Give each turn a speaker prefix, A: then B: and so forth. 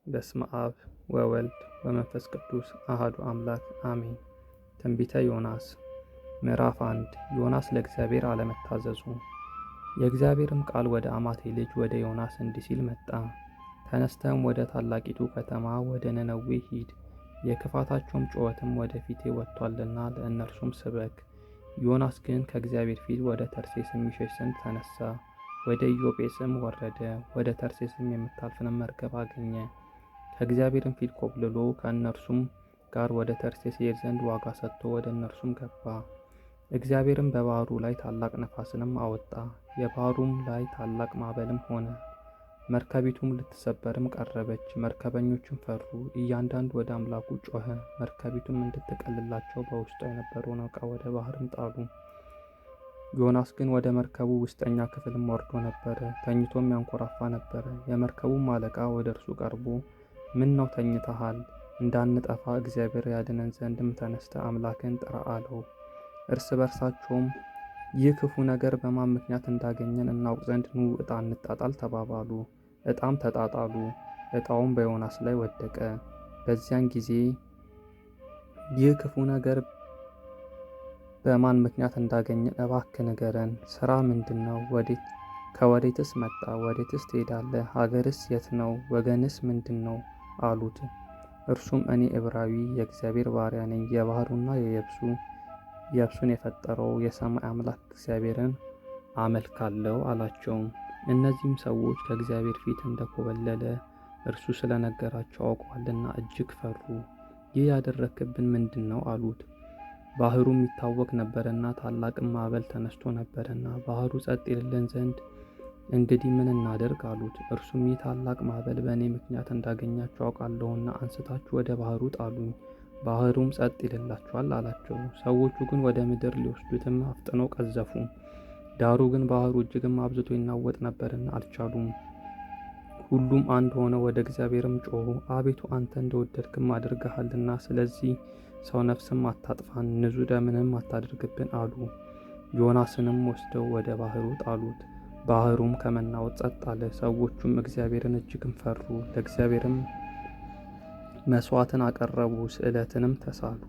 A: በስመ አብ ወወልድ ወመንፈስ ቅዱስ አሐዱ አምላክ አሜን። ትንቢተ ዮናስ ምዕራፍ 1። ዮናስ ለእግዚአብሔር አለመታዘዙ። የእግዚአብሔርም ቃል ወደ አማቴ ልጅ ወደ ዮናስ እንዲህ ሲል መጣ። ተነስተም ወደ ታላቂቱ ከተማ ወደ ነነዌ ሂድ፣ የክፋታቸውም ጩኸትም ወደ ፊቴ ወጥቷልና ለእነርሱም ስበክ። ዮናስ ግን ከእግዚአብሔር ፊት ወደ ተርሴስ የሚሸሽ ዘንድ ተነሳ፣ ወደ ኢዮጴስም ወረደ። ወደ ተርሴስም የምታልፍንም መርከብ አገኘ። ከእግዚአብሔርም ፊት ኮብልሎ ከእነርሱም ጋር ወደ ተርሴስ ይሄድ ዘንድ ዋጋ ሰጥቶ ወደ እነርሱም ገባ። እግዚአብሔርም በባሕሩ ላይ ታላቅ ነፋስንም አወጣ፣ የባሕሩም ላይ ታላቅ ማዕበልም ሆነ። መርከቢቱም ልትሰበርም ቀረበች። መርከበኞቹም ፈሩ፣ እያንዳንዱ ወደ አምላኩ ጮኸ። መርከቢቱም እንድትቀልላቸው በውስጧ የነበረውን ዕቃ ወደ ባሕርም ጣሉ። ዮናስ ግን ወደ መርከቡ ውስጠኛ ክፍልም ወርዶ ነበረ፣ ተኝቶም ያንኮራፋ ነበረ። የመርከቡም አለቃ ወደ እርሱ ቀርቦ ምን ነው ተኝተሃል? እንዳንጠፋ እግዚአብሔር ያድነን ዘንድም ተነስተ አምላክን ጥራ አለው። እርስ በርሳቸውም ይህ ክፉ ነገር በማን ምክንያት እንዳገኘን እናውቅ ዘንድ ኑ ዕጣ እንጣጣል ተባባሉ። ዕጣም ተጣጣሉ። ዕጣውም በዮናስ ላይ ወደቀ። በዚያን ጊዜ ይህ ክፉ ነገር በማን ምክንያት እንዳገኘን እባክህ ንገረን። ስራ ምንድን ነው? ከወዴትስ መጣ? ወዴትስ ትሄዳለህ? ሀገርስ የት ነው? ወገንስ ምንድን ነው? አሉት። እርሱም እኔ ዕብራዊ የእግዚአብሔር ባሪያ ነኝ፣ የባሕሩና የየብሱ የብሱን የፈጠረው የሰማይ አምላክ እግዚአብሔርን አመልካለሁ አላቸው። እነዚህም ሰዎች ከእግዚአብሔር ፊት እንደኮበለለ እርሱ ስለነገራቸው አውቀዋልና እጅግ ፈሩ። ይህ ያደረክብን ምንድን ነው? አሉት። ባህሩም ይታወቅ ነበርና ታላቅም ማዕበል ተነስቶ ነበርና ባህሩ ጸጥ ይልልን ዘንድ እንግዲህ ምን እናደርግ አሉት። እርሱም ይህ ታላቅ ማዕበል በእኔ ምክንያት እንዳገኛችሁ አውቃለሁና አንስታችሁ ወደ ባህሩ ጣሉኝ፣ ባህሩም ጸጥ ይልላችኋል አላቸው። ሰዎቹ ግን ወደ ምድር ሊወስዱትም አፍጥነው ቀዘፉ። ዳሩ ግን ባህሩ እጅግም አብዝቶ ይናወጥ ነበርና አልቻሉም። ሁሉም አንድ ሆነው ወደ እግዚአብሔርም ጮኹ። አቤቱ አንተ እንደወደድክም አድርገሃልና ስለዚህ ሰው ነፍስም አታጥፋን፣ ንጹሕ ደምንም አታድርግብን አሉ። ዮናስንም ወስደው ወደ ባህሩ ጣሉት። ባህሩም ከመናወጥ ጸጥ አለ። ሰዎቹም እግዚአብሔርን እጅግም ፈሩ። ለእግዚአብሔርም መሥዋዕትን አቀረቡ፣ ስዕለትንም ተሳሉ።